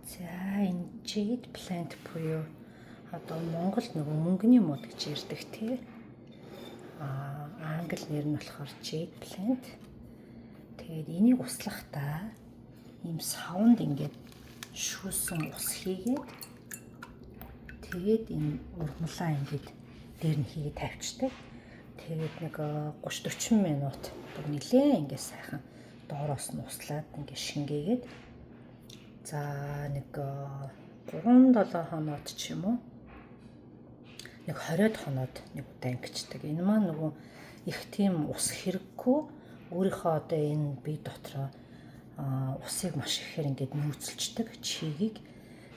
За, энэ jade plant буюу одоо Монголд нөгөө мөнгөний мод гэж ярьдаг, тий. Англи нэр нь болохоор jade plant. Тэгээд энийг услахдаа ийм саванд ингээд шүүсэн ус хийгээд, тэгээд энэ ургамлаа ингээд дээр нь хийгээд тавьчихдаг. Тэгээд нэг 30 40 минут бүр нилээн ингээд сайхан доороос нь услаад, ингээд шингээгээд, за, нэг 3 7 хоноод ч юм уу, нэг 20 хоноод нэг удаа ингэчдэг. Энэ маань нөгөө их тийм ус хэрэггүй, өөрийнхөө одоо энэ бие дотроо усыг маш ихээр ингээд нөөцөлждөг чигийг,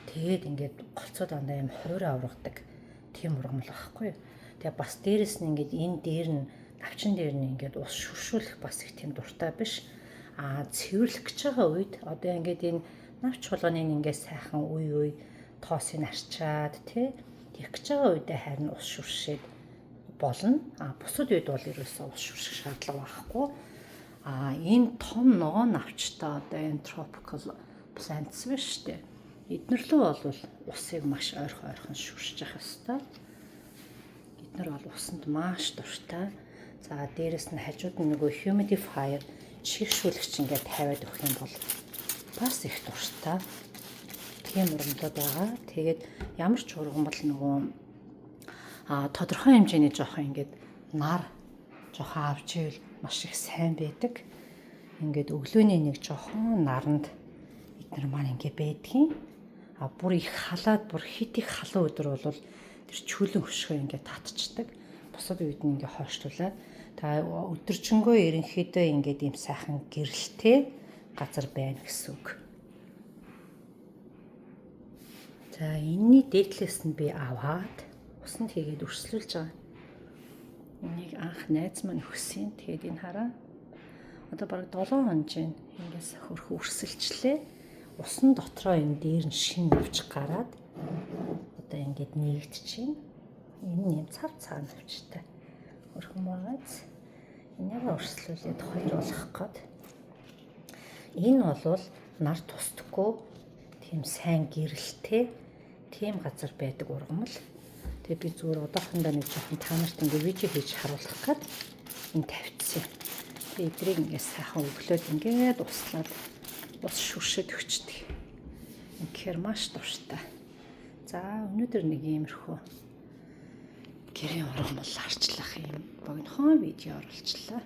тэгээд ингээд голцоо дандаа юм хуурай аврагдаг тийм ургамал байхгүй юу. Тэгээ бас дээрэс нь ингээд энэ дээр нь, навчин дээр нь ингээд ус шүршүүлэх бас их тийм дуртай биш. Цэвэрлэх гэж байгаа үед одоо ингээд энэ навч болгоныг ингээд сайхан үе үе тоосыг арчаад, тий, тэгэх гэж байгаа үедээ харин ус шүршээд болно. Бусад үед бол ерөөсөө ус шүрших шаардлага байхгүй. Энэ том ногоон навчтай одоо энэ tropical plants биш үү? Эднэр лүү бол усыг маш ойрхон ойрхон шүршиж явах ёстой. Эднэр бол усанд маш дуртай. За, дээрэс нь хажууд нь нөгөө humidifier, чийгшүүлэгч ингээд тавиад өгөх юм бол бас их дуртай. Тийм ургамлууд байгаа. Тэгээд ямар ч ургамал нөгөө тодорхой хэмжээний жоохон ингээд нар жоохон авч ивэл маш их сайн байдаг. Ингээд өглөөний нэг жоохон наранд эднэр маань ингээд байдгийн. Бүр их халаад, бүр хэт их халуун өдөр бол тэр чүүлэн хөшгөө ингээд татчихдаг. Бусад үед нь ингээд хойшлуулад та өдөржингөө ерөнхийдөө ингээд ийм сайхан гэрэлтэй газар байна гэсэн үг. За, энэний дээдлээс нь би аваад усанд хийгээд өрсөлүүлж байгаа. Энийг анх найз маань өгсөн. Тэгээд энэ хараа. Одоо бараг 7 хоног байна. Ингээс хөрхө өрсөлчлээ. Усан дотроо энэ дээр нь шин навч гараад одоо ингээд нэгдчихээн. Энэ нь юм цав цагаан навчтай. Хөрхөн байгааз. Энийг өрсөлүүлээд хоёр болох гээд. Энэ бол нар тусдаггүй, тийм сайн гэрэлтэй, тийм газар байдаг ургамал. Тэгээ би зүгээр одоохондоо нэг жоохон та нарт ингээ видео хийж харуулах гээд энэ тавьчихсан. Тэгээ эдрийг ингээ сайхан өглөөд ингээд услаад ус шүршээд өгчдөг. Үнэхээр маш дуртай. За, өнөөдөр нэг иймэрхүү гэрийн ургамал арчлах юм богинохон видео оруулчлаа.